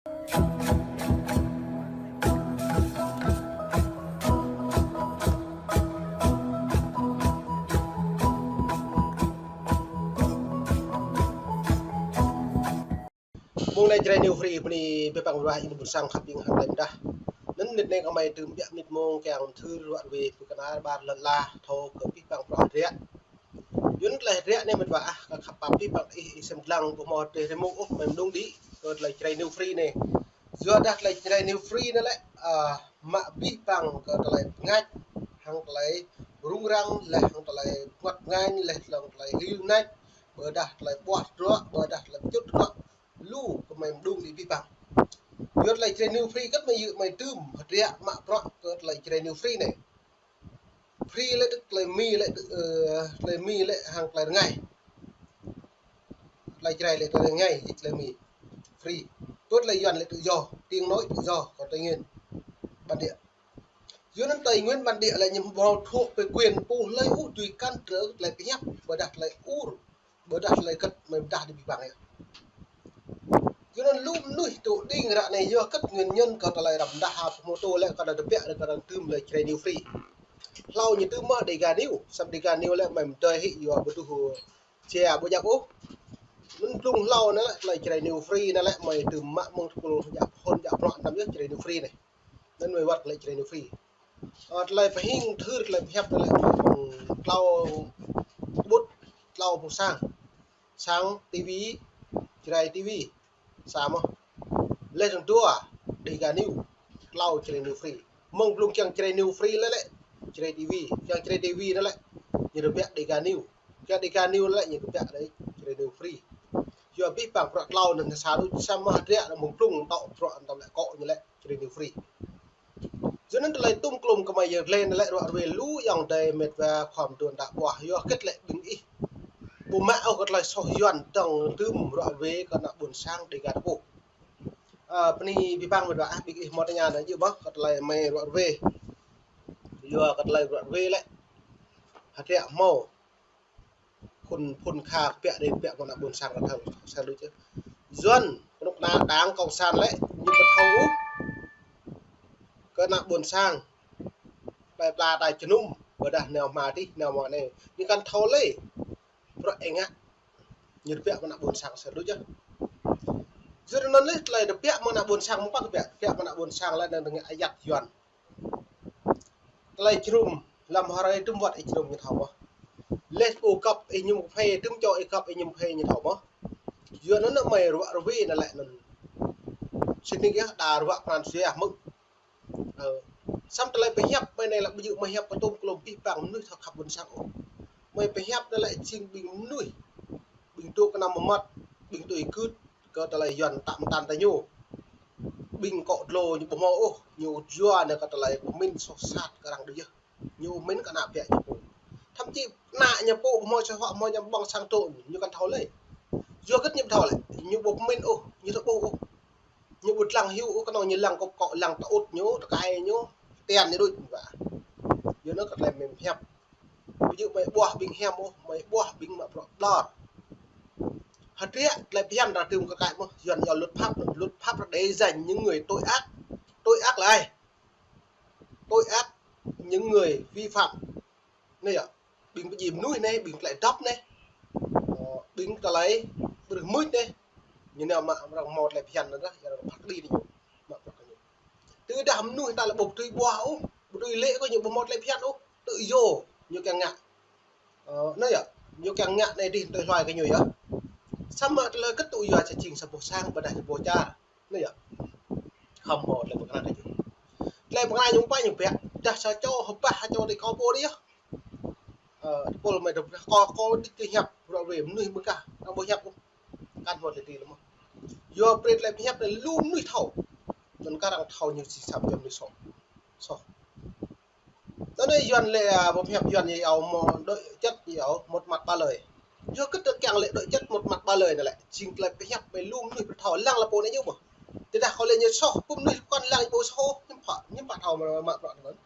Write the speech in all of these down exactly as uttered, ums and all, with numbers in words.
Mông anai Jrai New Free bơni abih bang ră ruai ƀing ƀôn sang khăp ƀing hăng tơlơi pơdah. Anŭn mơnit anai gơmơi tŭ ƀiă mơnit mông kiăng thâo ruai pơkơnar ƀar lŏn ala thâo kơ abih bang bruă hơdră. Yua anŭn tơlơi hơdră anai mơ̆n wa ah, kơ khăp pap abih bang ih, ih sem lăng ƀu hmâo tơlơi rơmô ôh, mơ̆n mơdung đĭ kơ tơlơi Jrai New Free anai. Yua dah tơlơi Jrai New Free anai lĕ, ah, mă abih bang kơ tơlơi pơngač, hăng tơlơi rŭng răng, laih hăng tơlơi pơngot pơngañ, laih hăng tơlơi hil nač, ƀôdah tơlơi ƀuah tơdruă, ƀôdah tơlơi pơčut tơdruă, lu kơ mơ̆n mơdung đĭ abih bang. Yua tơlơi Jrai New Free kơ mơ̆n yơh mơ̆n tŭm hơdră mă bruă kơ tơlơi Jrai New Free anai. Free lĕ tơlơi Mi lĕ, ơ, tơlơi Mi lĕ hăng tơlơi rơngai. Tơlơi Jrai lĕ tơlơi rơngai, tơlơi Mi. Free. Tui tơlơi Yuan lĕ tự do, tiếng nói tự do, còn Tây Nguyên, bản địa. Yua anŭn Tây Nguyên bản địa lĕ ñu ƀu thuộc về quyền pô hlơi ôh tui cản trở tơlơi pơhiăp, ƀôdah tơlơi ur, ƀôdah tơlơi kơ̆t mơ̆n pơdah đĭ abih bang yơh. Yua anŭn lu mơnuih tŭ đing ră anai yua kơ nguyên nhân kơ tơlơi răm dah ha pơhmutu lĕ kơ dah tơbiă lĕ kơ dah tŭm lĕ Jrai New Free. Hlâo ñu tŭm mơ̆n Dega News, samơ̆ Dega News lĕ mơ̆n mơdơi hĭ yua ƀu tŭ hơ sia ƀu djăp ôh. Anŭn blung hlâo anai lĕ tơlơi Jrai New Free anai lĕ mơ̆n tŭm mă mơ̆ng tơpul djăp hôn djăp bruă anăm yơh Jrai New Free anai. Anŭn mơ̆n wơ̆t tơlơi Jrai New Free. Ơ, tơlơi pơhing thâo tơlơi pơhiăp tơlơi, ơ, klâo ƀut, klâo pô sang. Sang TV, Jrai TV. Samơ̆. Laih dơ̆ng dua, Dega News, klâo Jrai New Free. Mơ̆ng blung kiăng Jrai New Free lĕ lĕ, Jrai TV. Kiăng Jrai TV lĕ lĕ, ñu tơbiă Dega News. Kiăng Dega News lĕ lĕ, ñu tơbiă đơi Jrai New Free. Yua abih bang bruă klâo anŭn sa đôč samơ̆ hơdră mơ̆ng blung tŏ bruă anăm lĕ kŏ ñu lĕ Jrai New Free. Yua anŭn tơlơi tŭm klum kơ mơ̆n yơh lĕ anŭn lĕ ruă ruê lu ayŏng adơi met wa khŏm dŏ đa ƀuah yua kơ lĕ ƀing ih ƀu mă ôh kơ tơlơi soh Yuan dơ̆ng tŭm ruă ruê kơ ană ƀôn sang Dega ta pô. Ơ, bơni abih bang met wa ah ƀing ih hmâo tơña anai yơh ƀơh kơ tơlơi mơ̆n ruă ruê. Yua kơ tơlơi ruă ruê lĕ hơdră hmâo. Khul phŭn kha tơbiă đơi tơbiă mơ̆ng ană ƀôn sang kơ thâo sa lu čơ. Yuan, kơnuk kơna Đảng Cộng sản lĕ, ñu ƀu thâo ôh kơ ană ƀôn sang. Plơi pla ta jơnum, ƀôdah nao hma tih, nao mơ̆ng anai. Ñu kăn thâo lĕ. Bruă ih ngă. Ñu tơbiă mơ̆ng ană ƀôn sang sa lu čơ. Yua anŭn lĕ, tơlơi tơbiă mơ̆ng ană ƀôn sang, mơ̆ng pă tơbiă, tơbiă mơ̆ng ană ƀôn sang lĕ anŭn ngă ayăt Yuan. Tơlơi jơnum, lăm hrơi tŭm wơ̆t ih jơnum ñu thâo mơ̆n. Laih ƀu kăp ih ñum kơphê, tŭm čô ih kăp ih ñum kơphê ñu thâo mơ̆n. Yua anŭn mơ̆n ruă ruê anŭn lĕ anŭn. Sĭt nik yơh, đa ruă pran jua mơ̆n. Ơ, samơ̆ tơlơi pơhiăp mơ̆n anai lĕ ƀu djơ̆ mơ̆n hiăp pơtŭm klum abih bang mơnuih thâo khăp ƀôn sang ôh. Mơ̆n pơhiăp anŭn lĕ jing ƀing mơnuih. Ƀing tŭ kơnăm mơmŏt, ƀing tui gưt, kơ tơlơi Yuan tăm tăn ta ñu. Ƀing kŏ dlô ñu ƀu hmâo ôh, ñu yua anai kơ tơlơi pơmĭn soh sat kơ arăng đơi yơh. Ñu pơmĭn kơ ană biă ñu pô. Thậm chí ană ñu pô ƀu hmâo sa hoa hmâo ñu ƀơ̆ng sang tŏ ñu kăn thâo lĕ. Yua kơ ñu ƀu thâo lĕ, ñu ƀu pơmĭn ôh, ñu thâo ƀuh ôh. Ñu ƀu lăng hyu ôh, kơnơ̆ng ñu lăng kŏp kŏ, lăng tơŭt ñu, tơkai ñu, tian ñu đôč wa. Yua anŭn kơ tơlơi mơ̆n pơhiăp. Ƀu djơ̆ mơ̆n ƀuah ƀing hiam ôh, mơ̆n ƀuah ƀing mă bruă ƀlŏr. Hơdră tơlơi phiăn ta tŭm kơ kaĭ mơ̆n, Yuan iâu luật pháp, luật pháp là để dành những người tội ác. Tội ác là ai? Tội ác những người vi phạm. Anai yơh, ƀing pơdjai mơnuih anai, ƀing tơlơi dŏp anai. Ơ, ƀing tơlơi ƀrư̆ mưč anai. Ñu nao mă arăng hmâo tơlơi phiăn anŭn dah, arăng phat kơđi ñu. Mă bruă kơ ñu. Tơdah mơnuih ta lĕ ƀu tui ƀuah ôh, ƀu tui lĕ kơ ñu ƀu hmâo tơlơi phiăn ôh. Tự do ñu kiăng ngă. Ơ, anai yơh, ñu kiăng ngă anai dih tui hluai kơ ñu yơh. Samơ̆ tơlơi kơtŭ yua sa jing sa boh sang, ƀôdah sa boh čar. Anai yơh. Khŏm hmâo tơlơi pơkra kơ ñu. Tơlơi pơkra ñu pă ñu biă, dah sa čô hơbah, sa čô tơlơi kâo pô dih yơh. Ơ, tơpul mơ̆n tơdah kâo, kâo dih tui hiăp, bruă ruê mơnuih ƀơ̆ng kah, kâo ƀu hiăp ôh. Kăn hmâo tơlơi tui lĕ mơ̆n. Yua brơi tơlơi pơhiăp anai lu mơnuih thâo. Anŭn kơ arăng thâo ñu jing sa čô mơnuih soh. Soh. Anŭn anai Yuan lĕ, ơ, boh hiăp Yuan ñu iâu một đội chất, ñu iâu một mặt ba lời. Yua kơ tơkeng lĕ đội chất một mặt ba lời anai lĕ, jing tơlơi pơhiăp mơ̆n lu mơnuih ƀu thâo lăng lă pô anai ñu mơ̆n. Tơdah kâo lĕ ñu soh, pô mơnuih kăn lăng ñu pô soh, ñu pă, ñu pă thâo mă, mă bruă anŭn.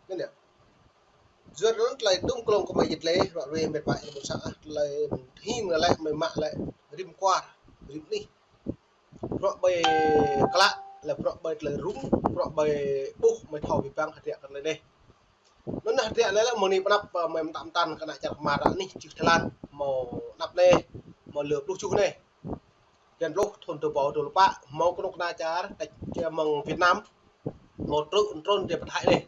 Anŭn yơh. Yua anŭn tơlơi tŭm klum kơ mơ̆n yit lĕ, ruă ruê met wa ih ƀôn sang ah, tơlơi hing lĕ, mơ̆n mă lĕ, rĭm kuar, rĭm anih. Bruă ƀơi klă, lĕ bruă ƀơi tơlơi rŭng, bruă ƀơi ƀuh mơi thâo abih bang hơdră kơ tơlơi anai. Anŭn hơdră lĕ lĕ mơ̆ng anai pơ anăp, ơ, mơi mơtam mơtam kơ ană čar Khmer ră anih čih tơlan, mơ̆ng anăp anai, mơ̆ng lơ pluh tơjuh anai. Bơyan pluh thun dua rơbâo dua pluh pă, mơ̆ng kơnuk kơna čar, kơ čar mơ̆ng Việt Nam, mơ̆ng trŭn, trŭn rai pơ Thái anai.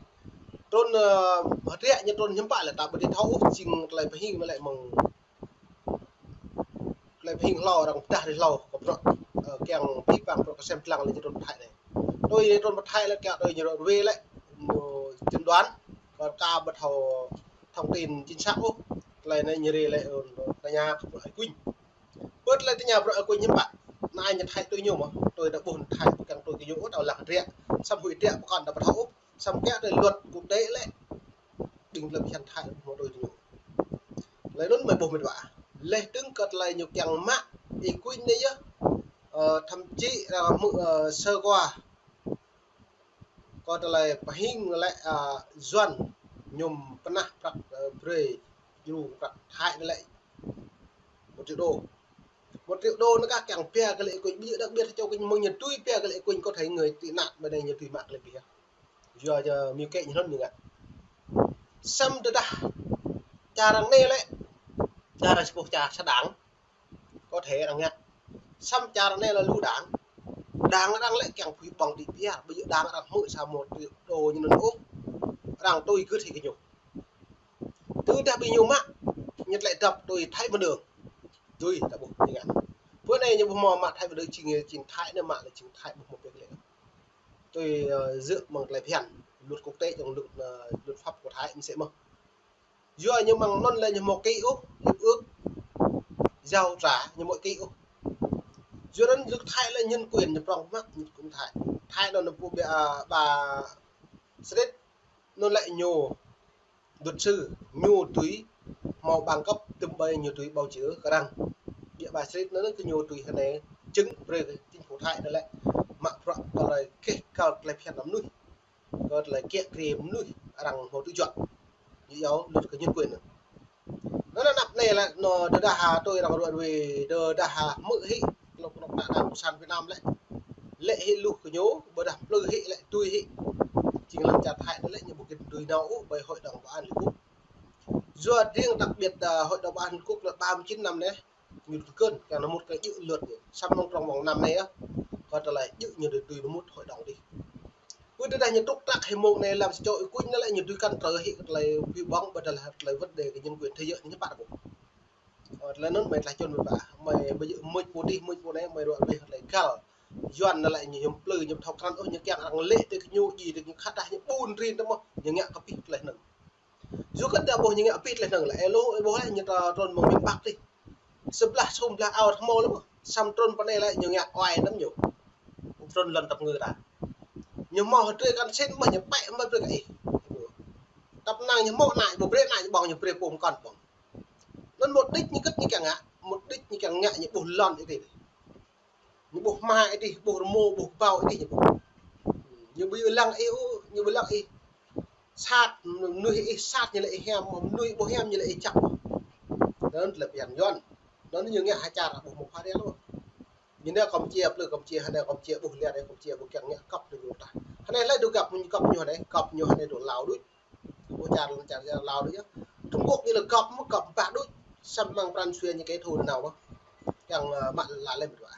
Trŭn, ơ, hơdră ñu trŭn hiư̆m pă lĕ ta ƀu thâo ôh, jing tơlơi pơhing lĕ mơ̆ng tơlơi pơhing hlâo arăng pơdah rai hlâo kơ bruă, ơ, kiăng pơhing păng bruă kơsem lăng lĕ ñu trŭn pơ Thái anai. Tui trŭn pơ Thái lĕ kiăng tui ñu ră ruai lĕ, ñu chẩn đoán, kơ ka ƀu thâo thông tin chính xác ôh, tơlơi anai ñu rai lĕ, ơ, tơña kơ bruă Ơi Quynh. Ƀơi tơlơi tơña bruă Ơi Quynh hiư̆m pă. Anai ñu Thái tui ñu mơ̆n, tui ta ƀuh Thái ƀu kiăng tui kơ ñu ôh, ta lăng hơdră, samơ̆ huĭ hơdră pơkŏn ta ƀu thâo ôh, samơ̆ kiăng tui luật quốc tế lĕ ƀing tơlơi phiăn Thái ƀu hmâo tui kơ ñu. Lĕ anŭn mơi ƀuh mĕt wa. Lĕ tơ̆ng kơ tơlơi ñu kiăng mă Ơi Quynh anai yơh. Ơ, thậm chí là hmư̆, ơ, sơ qua. Kơ tơlơi pơhing lĕ, ơ, Yuan ñu pơnah prăk, ơ, brơi djru prăk Thái anai lĕ một triệu đô. Một triệu đô anai kah kiăng pia kơ lĕ Ơi Quynh, ƀu djơ̆ đặc biệt čô Ơi Quynh mơ̆ng ñu tui pia kơ lĕ Ơi Quynh có thể người tị nạn ƀơi anai ñu tui mă kơ lĕ pia. Yua yua mơ̆ng kơ ñu hlŭn ñu ngă. Samơ̆ tơdah čar arăng anai lĕ, čar arăng sĭ ƀuh čar sa đảng, có thể arăng ngă. Samơ̆ čar arăng anai lĕ lu đảng. Đảng arăng lĕ kiăng pơhui ƀơ̆ng đĭ pia, ƀu djơ̆ đảng arăng hmư̆ sa một triệu đô ñu anŭn ôh. Arăng tui gưt hĭ kơ ñu. Tơdah ƀing ñu mă, ñu tơlơi dŏp tui Thái Văn Đường. Tui ta ƀuh ñu ngă. Bơ anai ñu ƀu hmâo mă Thái Văn Đường, jing, jing Thái anai mă lĕ jing Thái ƀu hmâo pia kơ lĕ. Tui, ơ, djơ̆ mơ̆ng tơlơi phiăn, luật quốc tế, trong luật, ơ, luật pháp của Thái mơsĕ mơ̆n. Yua ñu mơ̆ng anŭn lĕ ñu hmâo ký ôh, hiệp ước, giao trả ñu hmâo ký ôh. Yua anŭn luật Thái lĕ nhân quyền ñu prŏng mă, ñu cũng Thái. Thái anŭn pô ƀa, ơ, ƀa srit, anŭn lĕ ñu luật sư, ñu dưi hmâo bằng cấp tơm ƀơi ñu dưi bầu cử kơ arăng. Ƀiă ƀa srit anŭn kơ ñu dưi hơnai chứng brơi kơ chính phủ Thái anŭn lĕ mă bruă kơ tơlơi keh kal tơlơi phiăn mơnuih. Kơ tơlơi kiă kriê mơnuih arăng hmâo tui juă. Ñu iâu luật kơ nhân quyền anŭn. Anŭn anăp anai lĕ anŭn tơdah ha tui arăng ruai ruai, tơdah ha hmư̆ hĭ, kơnuk kơna đảng cộng sản Việt Nam lĕ. Lĕ hĭ luh kơ ñu, ƀôdah plư hĭ lĕ tui hĭ. Jing lăm čar Thái anai lĕ ñu ƀu kĭt tui nao ôh ƀơi Hội đồng Bảo an Liên Quốc. Yua riêng đặc biệt, ơ, Hội đồng Bảo an Liên Quốc lĕ ba mươi chín năm anai, ñu tui kơn, kiăng nao mŭt kơ djơ̆ luật ñu. Samơ̆ mơ̆ng trong vòng năm anai yơh, kơ tơlơi djơ̆ ñu dưi tui nao mŭt hội đồng adih. Ƀơi tơdah ñu trŭk trăk hĭ mơ̆ng anai lăm sa čô Ơi Quynh anai lĕ ñu dưi kăn trơ hĭ kơ tơlơi pơhui ƀơ̆ng ƀôdah tơlơi vấn đề kơ nhân quyền thế giới ñu pă ƀu. Ơ, tơlơi anŭn mơi tơlơi čun mơi ƀă, mơi ƀu djơ̆ mŭt pô adih mŭt pô anai, mơi ruă ƀĕ tơlơi kal. Yuan anai lĕ ñu hiư̆m plư ñu thâo krăn ôh, ñu kiăng arăng lĕ tui kơ ñu, djai tui kơ ñu, khăt dah ñu ƀun rin tơ mơ̆n, ñu ngă kơ pih tơlơi anŭn. Yua kơ ta ƀuh ñu ngă pih tơlơi anŭn lĕ, ơ lu, ơ ƀuh lĕ ñu ta trŭn mơ̆ng miền Bắc adih. Sa blah sum blah ao hmâo lĕ mơ̆n. Samơ̆ trŭn pơ anai lĕ ñu ngă oai lăm ñu. Trŭn lŏn tăp ngư ta. Ñu hmâo hơdrơi kăn sĭn mơ̆n ñu pĕ mơ̆n brơi kơ ih. Tăp năng ñu hmâo anai, ƀu brơi anai ñu ƀơ̆ng, ñu brơi pô mơkŏn ƀơ̆ng. Anŭn mục đích ñu kĭt ñu kiăng ngă, mục đích ñu kiăng ngă ñu ƀuh lŏn adih. Ñu ƀuh hma adih, ƀuh rơmô, ƀuh kơbao adih ñu ƀuh. Ñu ƀu lăng ih ôh, ñu ƀu lăng ih. Sat, mơnuih ih sat ñu lĕ ih hiam, mơnuih ƀu hiam ñu lĕ ih čăp. Anŭn tơlơi phiăn Yuan. Anŭn ñu ngă ha čar ƀu hmâo pha rel ôh. Ñu anai Campuchia, plư Campuchia, hơnai Campuchia ƀuh liat, hơnai Campuchia ƀu kiăng ngă kăp tui ñu tah. Hơnai lĕ dŏ găp ñu kăp ñu hơnai, kăp ñu hơnai dŏ Lao đôč. Ƀuh čar, čar, čar Lao đôč yơh. Trung Quốc ñu lĕ kăp mơ̆n, kăp ƀă đôč. Samơ̆ mơ̆ng Prăng Sue ñu kơ thâo nao mơ̆n. Kiăng, ơ, mă lă lĕ mĕt wa.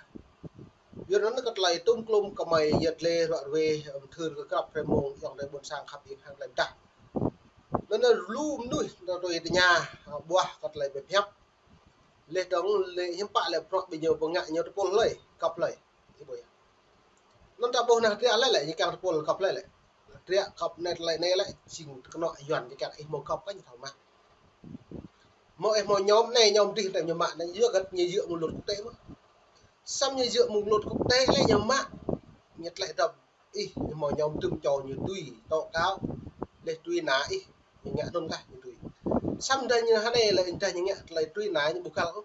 Yua anŭn kơ tơlơi tŭm klum kơ mơi yơh tơlơi ruă ruai, ơ, mơthưr kơ krăp hrơi mông, ayŏng adơi ƀôn sang khăp ing hăng tơlơi pơdah. Anŭn lu mơnuih, anŭn tui tơña, ơ, ƀuah kơ tơlơi pơhiăp. Lĕ dŏng, lĕ hiư̆m pă lĕ bruă ƀing ñu pơngă ñu tơpul hlơi, kăp hlơi. Ih ƀuh yơh. Anŭn ta ƀuh anai hơdră lĕ lĕ, ñu kiăng tơpul kăp hlơi lĕ. Hơdră kăp anai tơlơi anai lĕ, jing kơnuk Yuan ñu kiăng ih hmâo kăp kơ ñu thâo mă. Hmâo ih hmâo nhóm anai, nhóm adih, tơdah ñu mă anai, yua kơ ñu djơ̆ mơ̆ng luật quốc tế mơ̆n. Samơ̆ ñu djơ̆ mơ̆ng luật quốc tế lĕ ñu mă. Ñu tơlơi dŏp ih, ñu hmâo nhóm tơm čô ñu tui, tố cáo. Lĕ tui anai ih, ñu ngă anŭn kah ñu tui. Samơ̆ tơdah ñu hơnai lĕ, tơdah ñu ngă tơlơi tui anai ñu ƀu kăl ôh.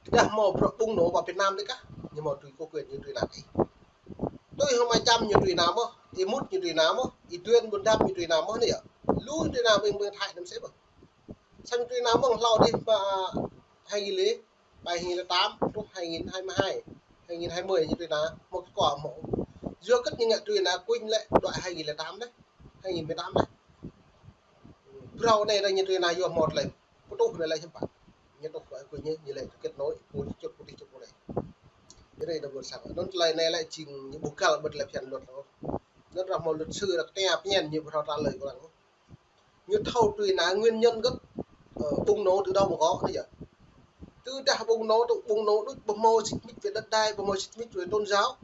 Tơdah hmâo bruă ƀŭng anŭn pơ Việt Nam adih kah, ñu hmâo tui kơ quyền ñu tui anai ih. Tui hăng mă čăm ñu tui anai mơ̆n, ih mŭt ñu tui anai mơ̆n, ih tuen ƀôn đăp ñu tui anai mơ̆n anai yơh. Lu tui anai ƀing ƀing Thái anŭn mơsĕ mơ̆n. Samơ̆ tui anai mơ̆n hlâo adih pơ hai nghìn lẻ, ƀơi hai nghìn lẻ tám truh hai nghìn hai mươi hai. Hai nghìn hai mươi ñu truh anai, hmâo kết quả hmâo. Yua kơ ñu ngă truh anai, kuing lĕ đuaĭ hai nghìn lẻ tám đôč, hai nghìn mười tám đôč. Phrâo anai ñu truh anai yua hmâo tơlơi pơtŭh anai lĕ hiư̆m pă. Ñu tŭ kơ kuing ñu, ñu lĕ kết nối, pơtŭh čut, pơtŭh čut, pơtŭh. Anai đa ƀôn sang. Anŭn tơlơi anai lĕ jing ñu ƀu găl ƀơi tơlơi phiăn luật ôh. Anŭn arăng hmâo luật sư arăng tơña pơñen ñu ƀu thâo trả lời kơ arăng. Ñu thâo truh anai nguyên nhân gốc, ờ, bùng nổ từ đâu mà có, anai yơh. Tơdah bùng nổ, tŭ bùng nổ đôč, ƀu hmâo xích mích về đất đai, ƀu hmâo xích mích về tôn giáo,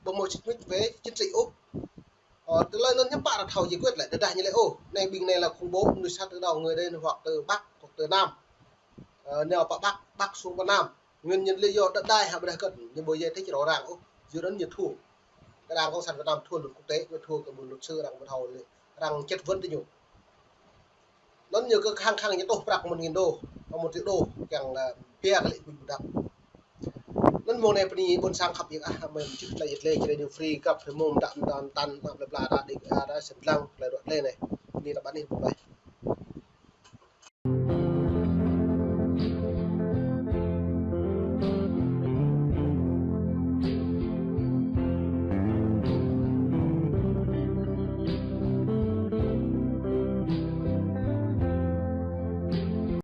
ƀu hmâo xích mích về chính trị ôh. Ờ, tơlơi anŭn hiư̆m pă arăng thâo giải quyết lĕ, tơdah ñu lĕ, ô, anai ƀing anai là khủng bố, mơnuih sat từ đâu, người đây hoặc từ Bắc, hoặc từ Nam. Ờ, nao pơ Bắc, Bắc xuống pơ Nam. Nguyên nhân lý do đất đai hă ƀôdah kơ̆n, ñu ƀu giải thích rõ ràng ôh, yua anŭn ñu thua. Kơ Đảng Cộng sản Việt Nam thua luật quốc tế, ñu thua kơ ƀôn luật sư arăng ƀu thâo lĕ, arăng chất vấn tơ ñu. Anŭn ñu kơ khăng khăng ñu tŭ prăk một nghìn đô, hoặc một triệu đô, kiăng, à, pia kơ lĕ kuing ƀu đăp. Anŭn mơ̆ng anai bơni ƀôn sang khăp yơh ah, mơi čih tơlơi yơh lĕ, čih tơlơi ñu free găp, mơ̆ng đăp đan tan, năp lĕ pla ta đĭ, a, ta sem lăng, tơlơi đuaĭ lĕ anai. Bơni ta ƀăn anih ƀôn ƀai.